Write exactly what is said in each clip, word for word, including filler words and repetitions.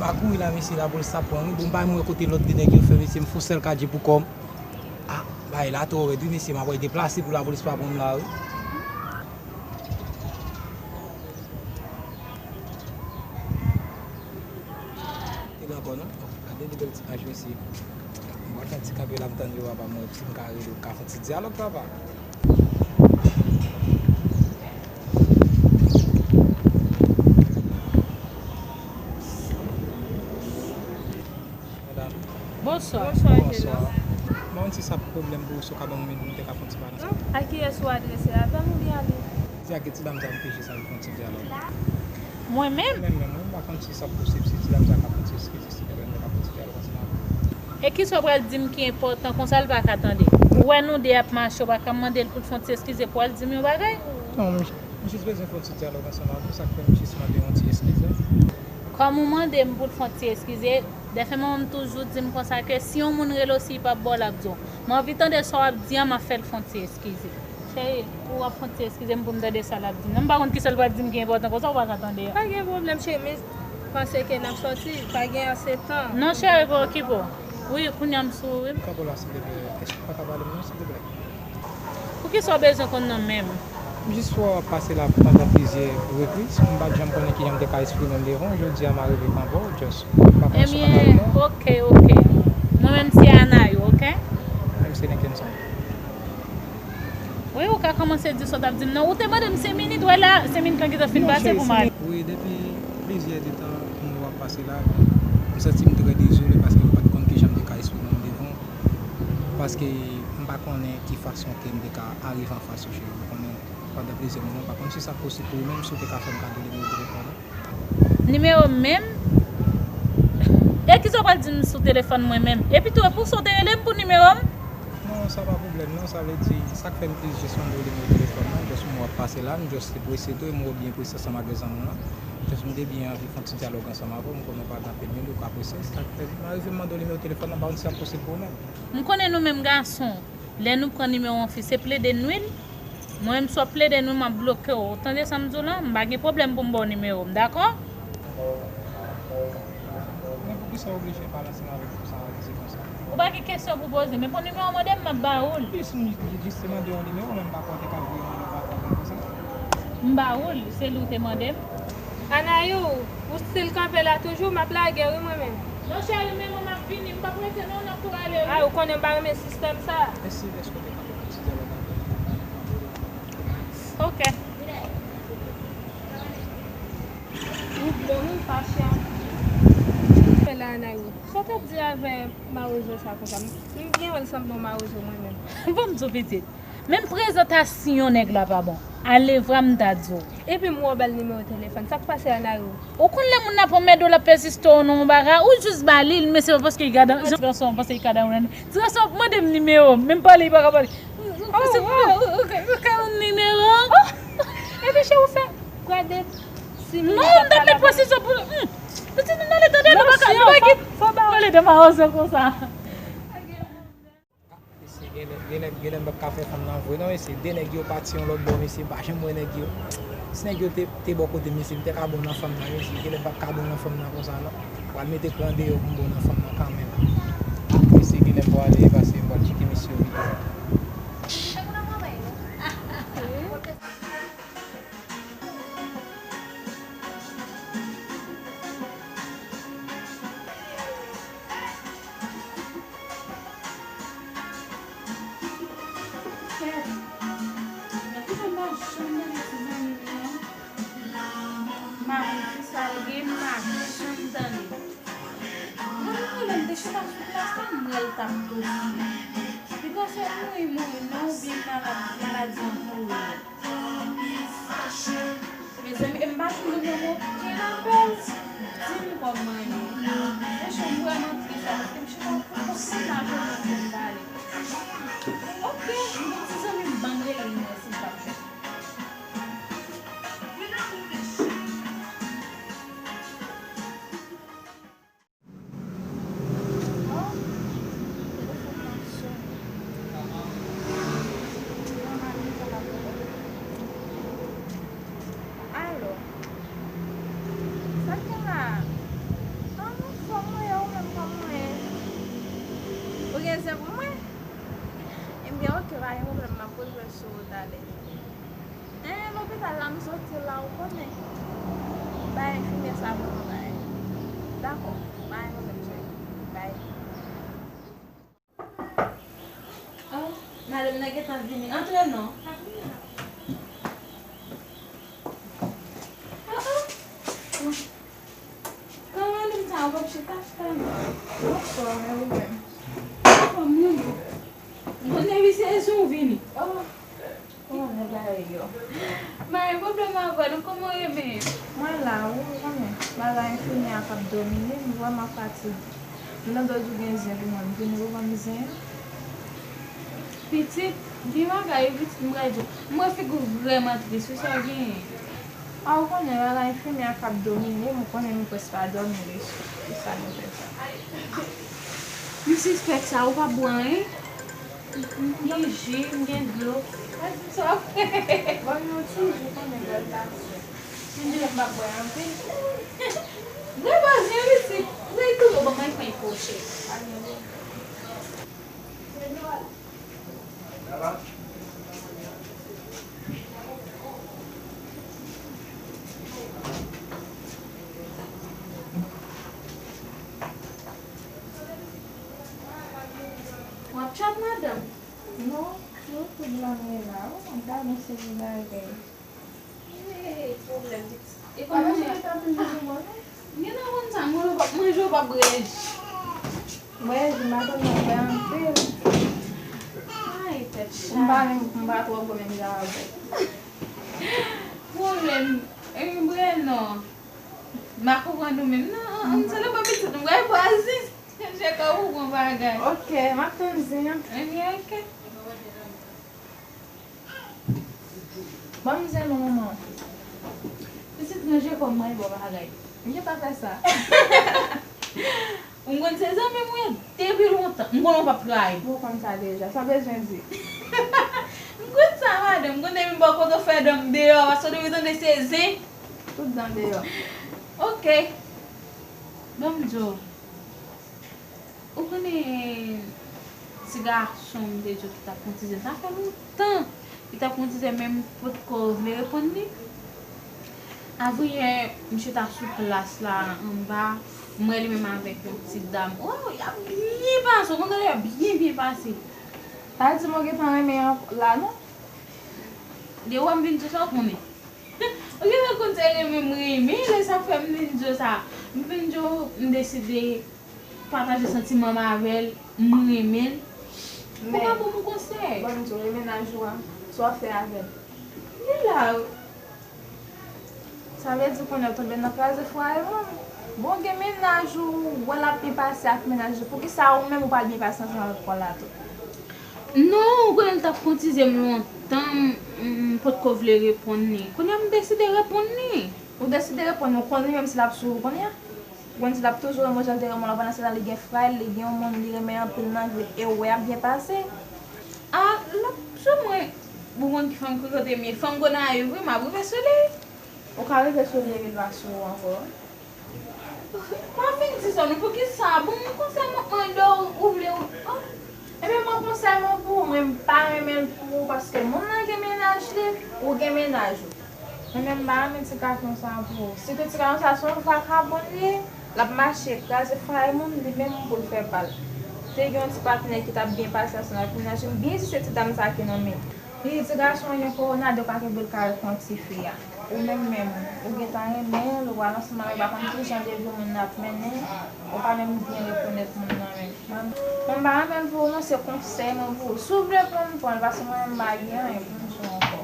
Pa kouri la, mesye, lapolis ap pran m wi. Bon, m pa menm wè kote lòt de nèg yo fè, mesye, m fè yon sèl kadje pou kò m. Ah, bagay la twò rèd wi, mesye, m ap deplase pou lapolis pa pran m la wi. Li la ankò non? Gade li bèl ti imaj, mesye. M pral fè yon ti kanpe la, m tann yo, papa, m wè si m ka rele, m ka fè yon ti dyalòg, papa. Medam. Bonswa. Bonswa, Angela. Bonswa. M pa konn si sa pwoblèm pou ou, si w ka ban m yon minit, m te ka fè yon ti pale ansanm. A kiyès ou adrese a, dam oubyen ale? Di a ke ti dam sa m pije sa, m fè yon ti dyalòg. Mwen menm? Mwen menm, wi, m pa konn si sa posib, si ti dam sa ka fè yon ti eskize, silvouplè, m te ka fè yon ti dyalòg ansanm avè w. E kisa w pral di m ki enpòtan konsa l pa ka tande? Ou wè nou de ap mache, ou pa ka mande l pou l fè yon ti eskize pou al di m yon bagay? Non, m, m jis bezwen fè yon ti dyalòg ansanm avè w, sa k fè m jis mande w yon ti eskize. Kòm ou mande m pou l fè yon ti eskize, dèfè mwen menm toujou di m konsa ke si yon moun rele w, si l p ap ba w, l ap di w. M anvi tande sa w ap di a, m ap fè l fè yon ti eskize. Cheri, ou ap fè yon ti eskize m pou m tande sa l ap di m nan. M pa konn kisa l pral di m ki enpòtan konsa, ou pa ka tande a. Pa gen pwoblèm, cheri, men panse ke n ap sòti, pa gen ase tan. Non, cheri, pa okipe w. Wi, kounye a m sou ou, wi. Kanpe la, silvouplè. Èske w pa ka pale m non, silvouplè? Poukisa w bezwen konn nan men m? M jis wè w ap pase la pandan plizyè repriz. M pa t janm konnen kijan m te ka eksprime m devan w. Jodi a, m arive kanpe w, just, m pa konnen si w ka pale m non. Ebyen, oke, oke. Mwen menm se Anayou, oke? Mwen menm se Linkenson. Wi, ou ka kòmanse di sa w t ap di m nan. Ou te mande m senk minit, wè la, senk minit lan gentan fin pase pou m ale. Wi, depi plizyè de tan m wè w ap pase la, m santi m trè dezole paske m pa t konn kijan m te ka eksprime m devan w. Paske m pa konnen ki fason ke m te ka arive anfas ou, cheri. Ou konnen, pandan plizyè moman, m pa konn si sa posib pou ou menm, si w te ka fè m kado nimewo telefòn ou. Nimewo m menm? E kisa w pral di m sou telefòn mwen menm? Epi tou, e pou sa w te rele m pou nimewo m? Non, sa pa pwoblèm non, sa vle di, sa k fè m te jis mande w nimewo telefòn nan, just m wè w ap pase la, m just te prese tou, e m wè w byen prese ansanm ak lòt zanmi w lan. Just m te byen anvi fè yon ti dyalòg ansanm avè w, m konnen w pa gen anpil minit, ou ka prese, sa k fè m arive mande w nimewo telefòn nan, m pa konn si sa posib pou ou menm. M konnen nou menm gason, lè nou pran nimewo yon fi, se plede nwi l. Mwen menm, si w ap plede nwi m, m ap bloke w. Ou tande sa m di w lan? M pa gen pwoblèm pou m ba w nimewo m, dakò? Men poukisa w oblije pale ansanm avè m konsa, ann di konsa? Ou pa gen kesyon pou poze, men pou nimewo w mande m, m ap ba ou l. Jis, m jis te mande w nimewo, men m pa kwè w te ka voye m nan WhatsApp la konsa. M ba ou l, se li w te mande m. Anayou, ou still kanpe la toujou, m ap lage wi mwen menm. Non cheri, men mwen m ap vini, m p ap rete non, n ap tou ale wi. A, ou konnen m pa renmen sistèm sa. Mèsi, èske w te kanpe pou ti dyalòg avè m? Ok. Ou blo wi, fache anpil. Fè la, Anayou. Sa w t ap di avè mawozo sa konsa? M, m byen wè l sanble yon mawozo mwen menm. Bon, m di w pitit. Menm prezantasyon nèg la pa bon. Ale vwa m ta di w. Epi m wè w ba l nimewo telefòn. Sa k pase, Anayou? Ou konn lè moun nan pran mèdo l ap pèsiste w nan yon bagay, ou jis ba li l, men se pa paske li gadan, jan ti gason an panse li ka dawonn. Ti gason ap mande m nimewo m, menm pale li pa ka pale. Ou ka, ou ka, ou ka yon nimewo? Epi cheri, ou fè gade si m... Non, m t ap met presizyon pou... Hmm. Pitit, m ale tande, nou pa ka, nou pa ki... Fò ba w. Pale de mawozo konsa. Mesye, genlè, genlè, genlè m p ap ka fè fanm nan vre non, mesye. De nèg yo pati yon lòt bò, mesye, m pa janm wè nèg yo. Si nèg yo te, te bò kote m, mesye, m te ka bon nan fanm nan, mesye. Genlè m p ap ka bon nan fanm nan konsa non. Pral mete kran deyò pou m bon nan fanm nan kanmenm. Mesye, genlè m pwale, pase m pral tcheke mesye yo pito. Kèt, men kouzen m pa janm tande ti zanmi m nan. Maten ki sa l gen, m pa janm tande. Mwen menm, lè m te chita sou plas la, m wè l t ap touse. Li panse m mouri, mouri non, oubyen malad, maladi an pouri. Mezanmi, e m pa jwenn nimewo, okenn apèl. Di m kòman l ye. Franchman, m vrèman tris la, paske m chita pou kontan m pa jwenn moun pou m pale. Oke, yon ti zanmi m ban m rele l, mwen si m p ap jwenn. Alo. Sa k gen la? An, Talè. Hein, lopital la m soti la, ou konnen. Bay enfimyè sa pou mwen bay. Dakò, pa gen pwoblèm, cheri. Bay. Oh, madanm nan gentan vini. Antre non. Ah, ah. Kòman nou sa, w p ap chita, chita non. Bonswa, men ou menm? Anfòm, wi, bon. Bon, depi se sou vini. Oh, kòman nèg la ye yo? Mari, pwoblèm avè nou, kòman w ye menm? Mwen la, wi, ou konnen. Bagay enfimyè a k ap domine m, vrèman fatige. M tande w di w gen zen pou mwen, m vini pou ban m zen an. Pitit, gen bagay wi pitit, m pral di w. M wè figi w vrèman tris wi, sa w genyen? A, ou konnen, bagay enfimyè a k ap domine m, ou konnen m prèske pa dòmi deja. Se sa nou fè sa. M sispèk sa, ou pa bwè anyen? M gen ji, m gen dlo. Mèsi, sa w ap fè? Ban m yon ti ji, ou konnen lè l pase. M di m p ap bwè anpil. Bwè pa zen wi, si, bwè tou, bon, mwen pran yon kwoche. W ap chat, madanm? Non, non, tout la mwen la. Oh, gade yon seri bagay. Hey, pwoblèm pitit. E kòman w ye? Mwen nan konn sa, mwen w p ap manje, w p ap bwè ji. Bwè ji, m pa konn nan bwè anpil. Ay, tèt chaje. M pa menm, m pa twò gwo menm jan avè w. Pwoblèm, e m bwè non. M pa konprann ou menm. Non, an, an, m sot nan bwè pitit, m bwè pwazi. Chèka ou bon bagay. Ok, m ap tann zen an. Ebyen, ok. Ban m zen non, manman. Pitit ranje kò m, mwen ba w bagay. M gentan fè sa. M konn se zanmi mwen depi lontan. M konnen w p ap trayi m. Ou konn sa deja. Sa w bezwen di? M konn sa, madanm. M konn depi m bò kote w fè dan m deyò, paske w depi tande se zen. Tout dan deyò. Ok. Ban m di w. Ou konnen ti gason m te di w ki t ap pran ti zen, sa fè lontan li t ap pran ti zen, men m potko vle reponn li. Avanyè, misye t ap sou plas la anba, m wè li menm avèk yon ti dam. Waw, y ap byen pase, ou konn tande y ap byen, byen pase. Sa vle di m ou gentan renmen an la, non? Depi w wè m vin di w sa, ou konnen. Ou gentan konn se renmen m renmen, e sa k fè m vin di w sa. M vin di w, m deside pataje santiman m avè l, m renmen l. Ou pa ban m konsèy. Ban m di w, e mennaj ou a, sa w ap fè avè l? Li la wi. Sa vle di kounye a w tonbe nan kraze fwaye moun. Bon, gen mennaj ou, ou wè l ap byen pase ak mennaj ou. Poukisa ou menm ou pa t byen pase ansanm avèk pwa la tou? Non, ou konnen l t ap kontize m lontan, m, m potko vle reponn li. Kounye a m deside reponn li. Ou deside reponn, ou konn li menm si l ap sou ou kounye a? Ou konn si l ap toujou renmen w jan l te renmen w la, pandan se tan li gen fray, li gen yon moun li renmen anpil nan vi l, e ou wè ap byen pase. A, l ap sou mwen. Ou konn ki fanm ki kote m ye? Fanm Gonayiv wi, m ap rive sou li. Ou ka rive sou li epi l pa sou ou ankò. Mwen fin di sa, nou poukisa? Bon, yon konsèy m ap mande w, ou vle w, oh. Ebyen, mwen konsèy mwen pou ou, mwen m pa renmen l pou ou, paske moun nan gen mennaj li, ou gen mennaj ou. Mwen menm m pa renmen ti gason sa pou ou. Sitou ti gason sa se yon vakabon li ye, l ap mache kraze fwaye moun, li menm pou l fè pa l. Te gen yon ti patnè ki t ap byen pase ansanm avèk mennaj li, m byen si se ti dam sa ki nan men l. Li di gason an gen kowona, de pa kenbe l kare kont tifi a. Ou menm menm, ou gentan renmen l, ou al ansanm avè l, pa konn ki jan de vi moun nan ap mennen, ou pa menm byen rekonèt moun nan menm. Mwen, mwen pa renmen l pou ou non, se konsèy mwen pou ou. Si w vle pran l, pran l, paske mwen menm m pa gen anyen pou m di w ankò.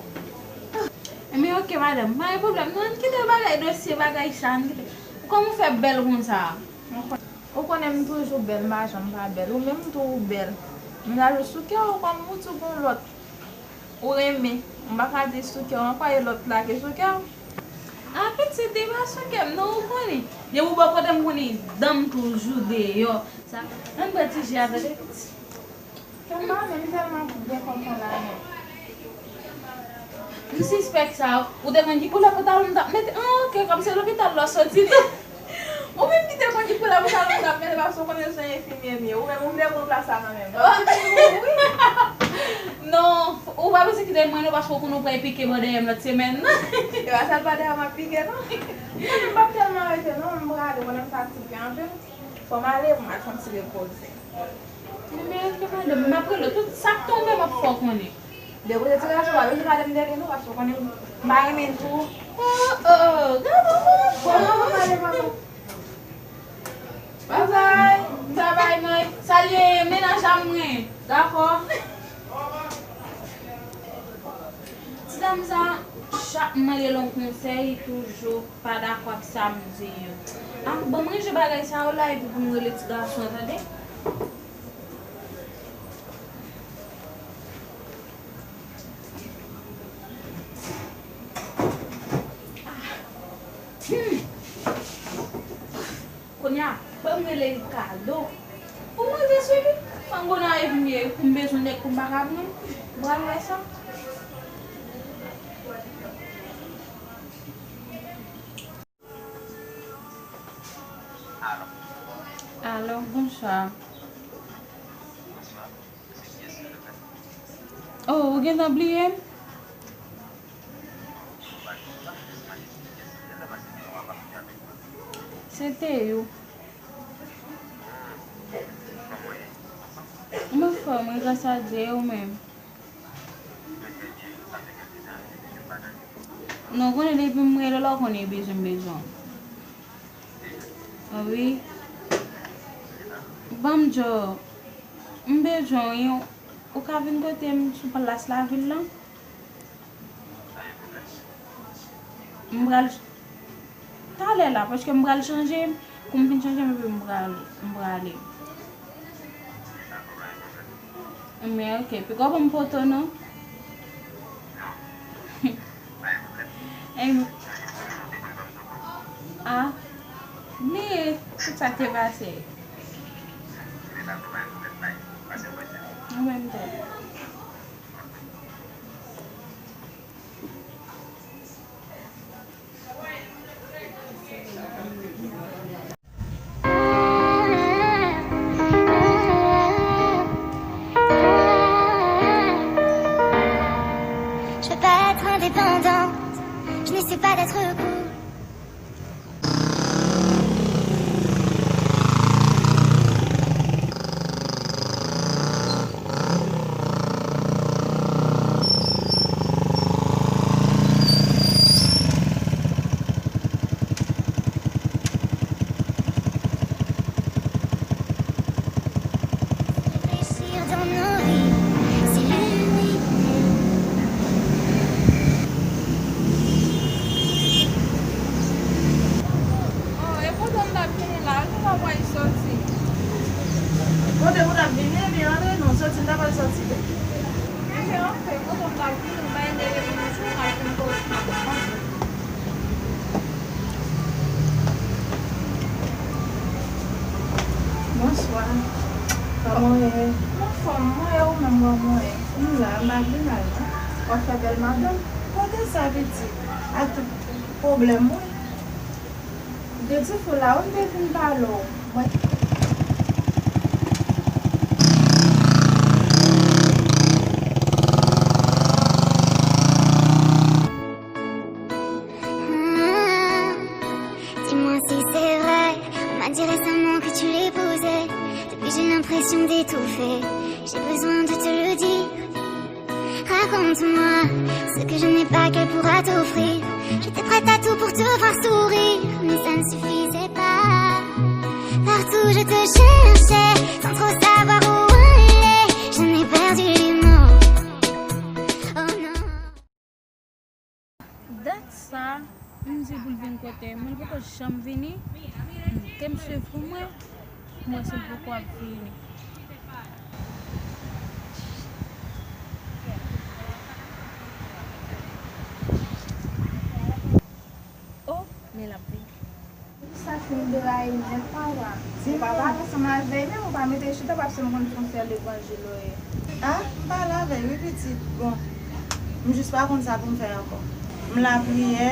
Ebyen, oke, madanm, pa gen pwoblèm. Nou ann kite bagay dosye, bagay sa, ann kite. Kòman w fè bèl konsa? Ou konnen m toujou bèl, m pa janm pa bèl. Ou menm tou ou bèl. Mennaj ou sou kè w, kòm ou di w gon lòt ou renmen. M pa ka di sou kè w ankò, e lòt la ki sou kè w. A, pitit, li pa sou kè m, non, ou konnen. Depi w bò kote m konnen dan m toujou deyò. Sa, ann bwè ti ji a, tande, pitit. Kè m pa menm tèlman byen kontan la, non. M sispèk sa, ou te konn ki koulè pantalon m t ap mete? Ah, ok, kòm se lopital la w soti li. Ou menm ki te konn ki koulè pantalon m t ap mete, paske w konnen se yon enfimyè m ye. Ou menm, ou vle pran plas la kanmenm. Wi. M Non, ou pa bezwen kite mwen non, paske ou konnen ou pral pike bò dèyè m lòt semèn. E pa sèl bò dèyè w m ap pike non. Mwen menm m p ap tèlman rete non, m prale, ou konnen m fatige anpil. Fò m ale pou m al fè yon ti repoze. Men men rete madanm, m ap rele w tout sa k tonbe m ap fè w konnen. Depi w te ti gason, w pa bezwen pale m de li non, paske w konnen m pa renmen l tou. Oh, oh, gade w, gade w. Bon, bon, bon, pale, papa. Bye bye. Bye bye, mwen. Salye mennaj a mwen. Dakò. Ti dam sa, chak m mande l yon konsèy, li toujou pa dakò ak sa m di yo. Ah, ban m ranje bagay sa yo la, epi pou m rele ti gason an, tande? Hmm. Kounye a, ban m rele Ricardo. Pou mwen te swivi. Fangonaye vin ye, pou m bezwen nèg pou m pa ka pran. M pral wè sa. Alo, bonswa. Oh, ou gentan bliye m? Se te yo. M anfòm, wi, gras a Dye, e ou menm? Non, konnen depi m rele la, w konnen e bezwen m bezwen w. Wi. Ban m di w, m bezwen w, wi. Ou ka vin kote m sou plas lavil lan? M pral talè la, paske m pral chanje, kou m fin chanje m, epi m pral, m prale. Men, ok, piko pou m poto, non? Ey, ah, bliye tout sa k te pase. Ou menm tou. Je veux pas être indépendante, je ne suis pas d'être cool. Réfléchir dans nos vies, c'est l'ennemi. Oh, e kote m t ap vini la, nou pa wè l soti. Kote ou t ap vini, ebyen antre non, soti, m ta pral soti tou. Ebyen antre, kote m t ap vini, m pa gen de reponn jou, m al fè yon kote. Bonswa. Kòman w ye? M anfòm, mwen e ou menm, kòman w ye? M la, m pa pi mal non. W ap fè bèl madanm. Kote sa pitit? Ak tout pwoblèm mwen. M te di fou la wi, m te vin pale w. Mwen. Ah, dis-moi si c'est vrai, on m'a dit récemment que tu l'épousais. Depuis j'ai l'impression d'étouffer, j'ai besoin de te le dire. Raconte-moi ce que je n'ai pas qu'elle pourra t'offrir. J'étais prête à tout pour te voir sourire, mais ça ne suffisait pas. Partout je te cherchais, sans trop savoir où aller. J'en ai perdu les mots. Oh non. Dat sa, m di pou l vin kote m, men l poko janm vini. M te m swiv pou mwen, m wè si l poko ap vini. Oh, men l ap vini. Sa fin deraye nèt, papa. Ou pa pale ansanm avè l menm, ou pa mete chita, paske m konn se yon sè levanjil ou ye. Ah, m pale avè l wi, pitit. Bon, m jis pa konn sa pou m fè ankò. M lapriyè,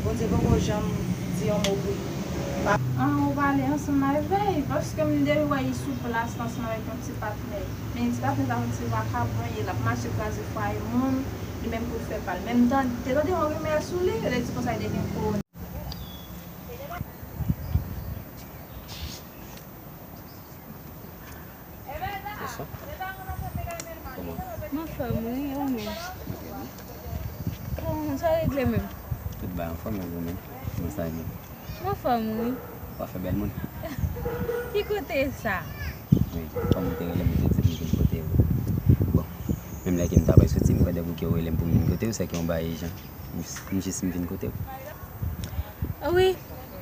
Bondye poko janm di yon mo pou li. An, ou pale ansanm avè l, paske m te wè l sou plas la ansanm avèk yon ti patnè. Men ti patnè sa yon ti vakabon ye, l ap mache kraze fwaye moun, li menm pou l fè pa l. Men m tan-, te tande yon rimè sou li, yo te di konsa li te gen kowona. Kòman? M anfòm wi, ou menm? Kòman sa regle menm? Tout bagay anfòm, ou menm? Kòman sa ye menm? M anfòm wi. W ap fè bèl moun. Ki kote sa? Wi, kòm ou te rele m, ou te di m vin kote ou. Bon, menm lè ke m ta pral soti, m kwè depi ke w rele m pou m vin kote ou, se ke yon bagay ijan. M jis, m jis m vin kote ou. Wi,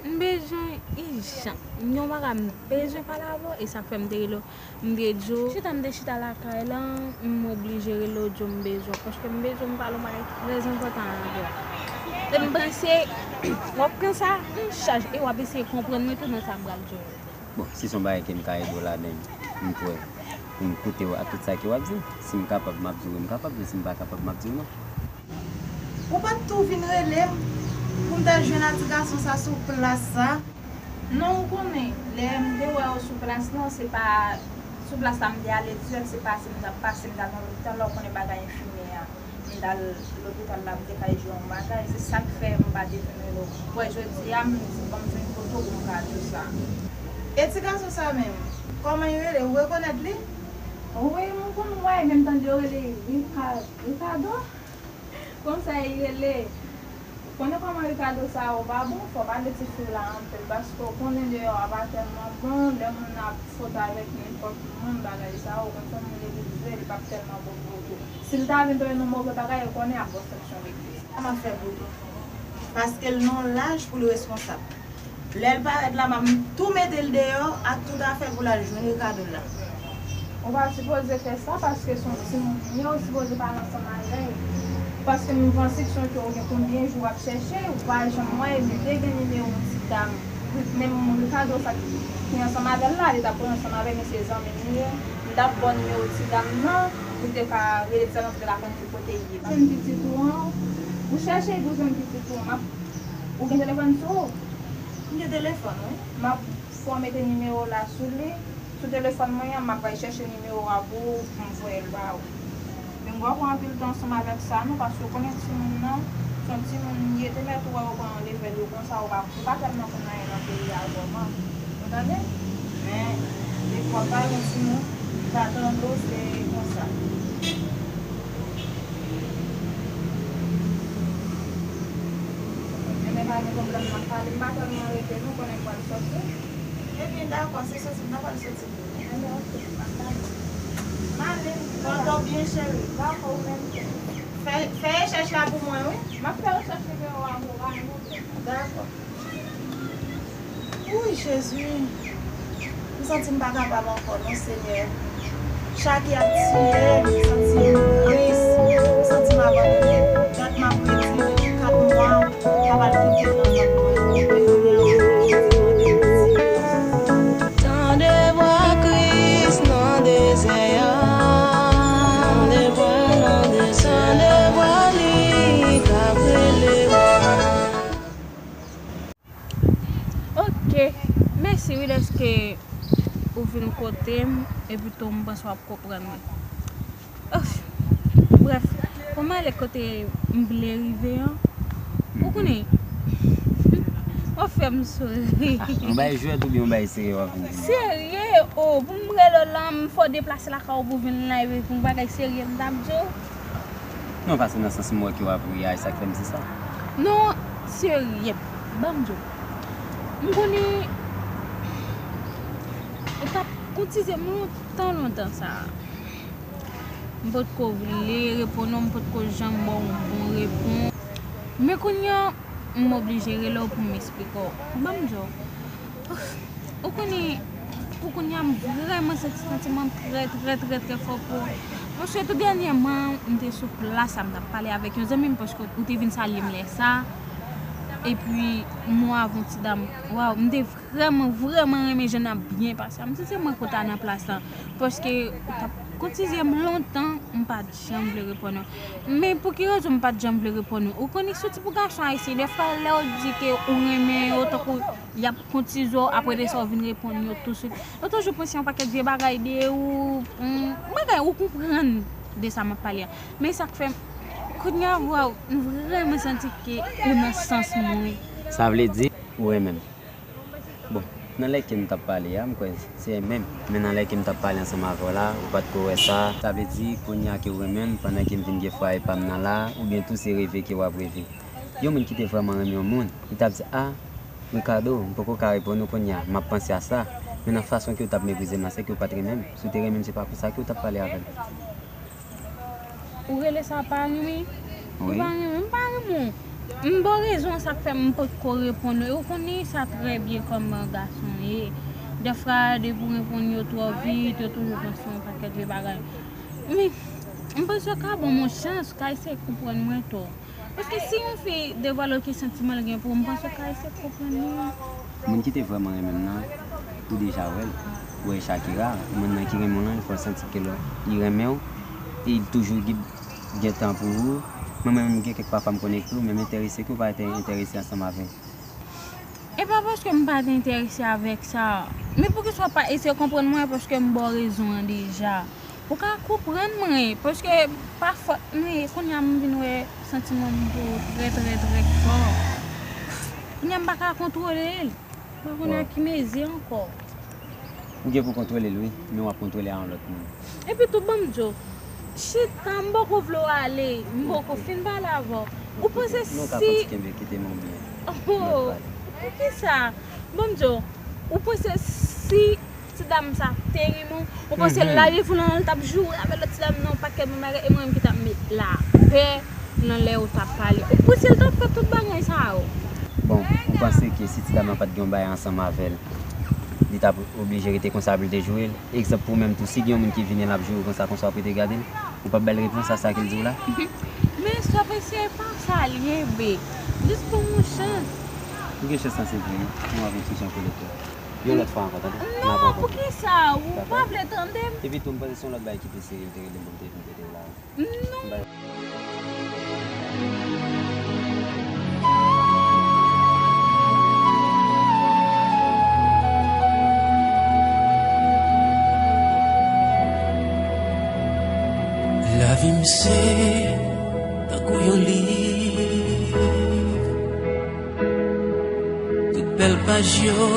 m bezwen ijan. Yon bagay m bezwen pale avè w, e sa k fè m te rele w. M te di w, chita m te chita lakay la, m oblije rele w di w m bezwen w, paske m bezwen m pale yon bagay trè enpòtan avè w. E m panse, w ap pran sa an chaj e w ap eseye konprann mwen tou nan sa m pral di w. Bon, si se yon bagay ke m ka ede w ladan l, m prè pou m koute w ak tout sa ke w ap di m. Si m kapab, m ap di w wi, m kapab, men si m pa kapab, m ap di w non. Ou pa t tou vin rele m pou m t al jwenn a ti gason sa sou plas sa? Non, ou konnen, lè m te wè w sou plas lan, se pa sou plas la m te ale dirèk, se pase m t ap pase, m t al nan lopital la, ou konnen bagay enfimyè a. M t al lopital la, m te kay jwe yon bagay, se sa k fè m pa te vin rele w. Ou wè, jodi a, m di, bon, m jwenn kote w pou m ka di w sa. E ti gason sa menm, kòman l rele? Ou rekonèt li? Wi, m konn wè, men m tande yo rele Rica-, Ricardo. Konsa e rele. Ou konnen kòman Ricardo sa yo pa bon, fò w pale tifi w la anpil, paske w konnen deyò a pa tèlman bon, lè moun ap fwote avèk nenpòt moun, bagay sa yo, ou konn se yon moun legliz vre, li p ap tèlman bon pou ou tou. Si l ta vin tonbe nan move bagay, ou konnen y ap ba w sanksyon legliz. Sa m ap fè pou li. Paske l nan yon laj pou l responsab. Lè l parèt la, m ap tou mete l deyò ak tout afè l pou l al jwenn Ricardo l la. Ou pa sipoze fè sa, paske se yon timoun li ye, ou sipoze pale ansanm avè l. Paske m panse ke se yon ke ou gen konbyen jou w ap chèche, ou pa janm wè, li te gen nimewo ti dam. Menm Ricardo sa ki ansanm avè l la, li t ap pran ansanm avè l, men se zanmi m li ye. M t ap ba w nimewo ti dam nan, pou te ka rele ti dam nan pou te ka konn ki kote l ye. Jwenn pitit ou an, ou chèche pou jwenn pitit ou an. M ap Ou gen telefòn sou ou? M gen telefòn, wi. M ap fè w mete nimewo w la sou li. Sou telefòn mwen an, m ap bay chèche nimewo a pou ou, pou m voye l ba ou. Men m pa pran anpil tan ansanm avèk sa non, paske w konnen timoun nan, se yon timoun li ye, te mèt ou wè yo pran yo leve l yo konsa, ou pa, ou pa tèlman konn anyen nan peyi a vrèman. Ou tande? Men, defwa pa yon timoun, pa tande w, se konsa. Ebyen, pa gen pwoblèm, m ap pale, m pa tèlman rete non, konnen m pral sòti. Ebyen, dakò, se sòti m ta pral sòti tou. Ebyen, oke, m ap pale. M ale, pran kò w byen, cheri. Dakò, ou menm tou. Fè, fè rechèch la pou mwen, wi. M ap fè rechèch nimewo a pou ou, pa gen pwoblèm. Dakò. Wouy, Jezi, m santi m pa kapab ankò non, Senyè. Chak yè ap tiye m, m santi m tris, m santi m abandone. Dat m ap redi depi kat mwa, m ap al kite nan vant mwen. Epi kounye a, Bondye mande pitit. Tande vwa Kris nan dezè a. Tande vwa nan dezè, tande vwa li k ap rele w. Ok, mèsi wi dèske ou vin kote m, epi tou m panse w ap konprann mwen. Of, brèf, pou m ale kote m vle rive an, ou konnen, w ap fè m souri. Ah, yon bagay jwèt oubyen yon bagay serye w ap vin di m? Serye, o, pou m rele w la, m fè w deplase lakay ou pou w vin la, epi pou yon bagay serye m t ap di w. Non, paske nan sans m wè ke w ap reyaji, sa k fè m di sa. Non, serye, ban m di w. M konnen ou t ap koutize m lontan, lontan sa a. M potko vle reponn ou, m potko janm ba w yon bon repons. Men kounye a, m oblije rele w pou m eksplike w. Ban m di w. Ou konnen, pou kounye a, m vrèman santi santiman m trè, trè, trè, trè fò pou ou. Paske tou dènyèman, m te sou plas la, m t ap pale avèk yon zanmi m, paske ou te vin salye m lè sa a. Epi, m wè avè yon ti dam. Waw, m te vrèman, vrèman renmen jan n ap byen pase a. M santi se mwen k pou ta nan plas la. Paske ou t ap Koutize m lontan, m pa t janm vle reponn ou. Men pou ki rezon m pa t janm vle reponn ou? Ou konnen, soti pou gason ayisyen, dèfwa lè yo di ke ou renmen yo, tankou y ap koutize w, apre de sa w vin reponn yo touswit. Yo toujou panse yon pakèt vye bagay de ou, hmm, bagay ou konprann de sa m ap pale a. Men sa k fè m, kounye a, waw, m vrèman santi ke ou nan sans mwen. Sa vle di, ou renmen m. Bon, nan lè ke m t ap pale a, m kwè se menm. Men nan lè ke m t ap pale ansanm avè w la, ou pa t ko wè sa. Sa vle di, kounye a ke w renmen m, pandan ke m vin gen fwaye pa m nan la, oubyen tou se reve ke w ap reve. Yon moun ki te vrèman renmen yon moun, li t ap di, a, Ricardo, m poko ka reponn ou kounye a, m ap panse a sa. Men nan fason ke w t ap meprize m nan, se ke w pa t renmen m. Si w te renmen m, se pa konsa ke w t ap pale avè m. Ou rele sa pa renmen? Ou Wi. Pa renmen m? M pa renmen w. M ba w rezon sa k fè m potko reponn ou. E ou konnen sa trè byen kòman gason ye. Dèfwa, depi w reponn yo twò vit, yo toujou panse yon pakèt vye bagay. Men, m panse w ka ban m yon chans, w ka eseye konprann mwen tou. Paske si yon fi devwale w ki santiman l gen pou ou, m panse w ka eseye konprann li. Moun ki te vrèman renmen m nan, ou deja wè l. Ou wè Shakira, moun nan ki renmen w lan, fò l santi ke l, li renmen w, e li toujou gen, gen tan pou ou. Mwen menm, gen kèk pafwa m konn ekri w, men m enterese ke w pa te enterese ansanm avè m. E pa paske m pa te enterese avèk sa. Men poukisa w pa eseye konprann mwen, paske m ba w rezon an deja. Ou ka konprann mwen, paske pa fòt mwen, kounye a m vin wè santiman m pou ou trè, trè, trè fò. Kounye a m pa ka kontwole l. Mwen konnen Bon. Ak ki mezi ankò. Ou gen pou kontwole l, wi, men w ap kontwole a yon lòt moun. Epi tou, ban m di w, chita, m poko vle w ale, m poko fin pale avè w. Ou panse Non, ka si pati kenbe, kite m oubyen Oh, Lòt pale. Poukisa? Ban m di w, ou panse si ti dam sa te renmen w, ou panse Mhm. Larive lan, l t ap joure avèk lòt ti dam nan, yon pakèt bon bagay, e mwen menm ki t ap met lapè nan lè yo t ap pale. Ou panse l t ap fè tout bagay sa yo? Bon, ou panse ke si ti dam nan pa t gen yon bagay ansanm avè l, li t ap oblije rete konsa pou l te joure l? Egzanp, pou ou menm tou, si gen yon moun ki vini, l ap joure konsa, konsa w ap rete gade l, ou p ap ba l repons a sa ke l di w la? Men, stop, eseye pa sa l ye, be. Jis ban m yon chans. Ou gen chans lan, se vre, wi. Nou ap yon ti jan kolektif. Yon lòt fwa ankò, tande? Non, poukisa? Ou pa vle tande m? Epi tou, m panse se yon lòt bagay ki pi serye, ou te rele m pou m te vin kote w la. Non. Bay. Lavi m se tankou yon liv. Tout bèl paj yo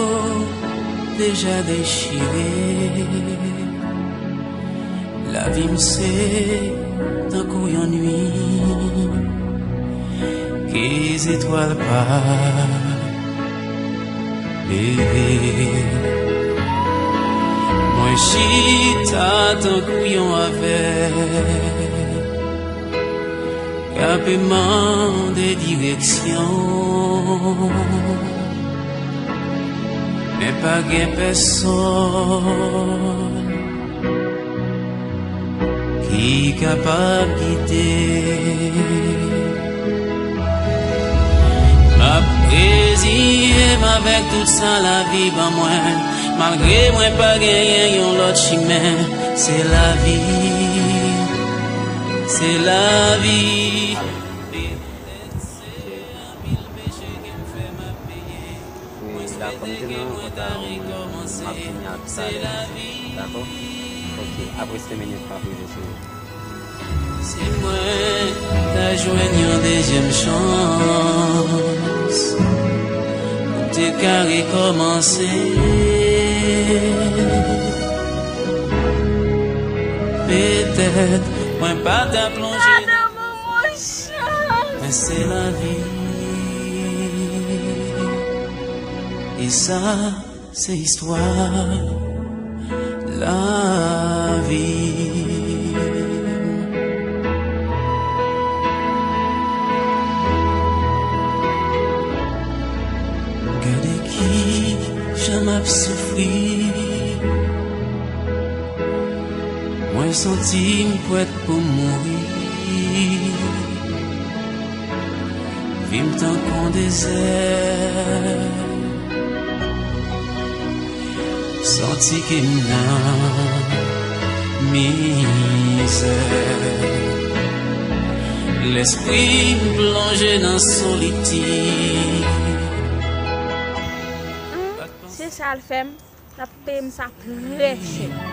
deja dechire. Lavi m se tankou yon nuit ke zetwal pa leve. Mwen chita tankou yon avèg k ape mande direksyon, men pa gen pèsonn ki kapab gide. M ap reziye m avèk tout sa lavi ban mwen, malgre mwen pa genyen yon lòt chimen. Se lavi, se lavi. Wi, dakò, m te nan rankont la, mwen, m ap vini a talè. Dakò? Ok, apre senk minit, m ap rive sou ou. Si mwen ta jwenn yon dezyèm chans, pou m te ka rekòmanse, petèt mwen pa ta plonje nan. Adan mwen, monchè. Men se lavi. E sa, se istwa lavi. Gade ki jan m ap soufri. Mwen santi m prèt pou m mouri. Vi m tankou yon dezè. Santi ke m nan Mizè, lespri m plonje nan solitid. Se sa l fè m, l ap peye m sa trè chè.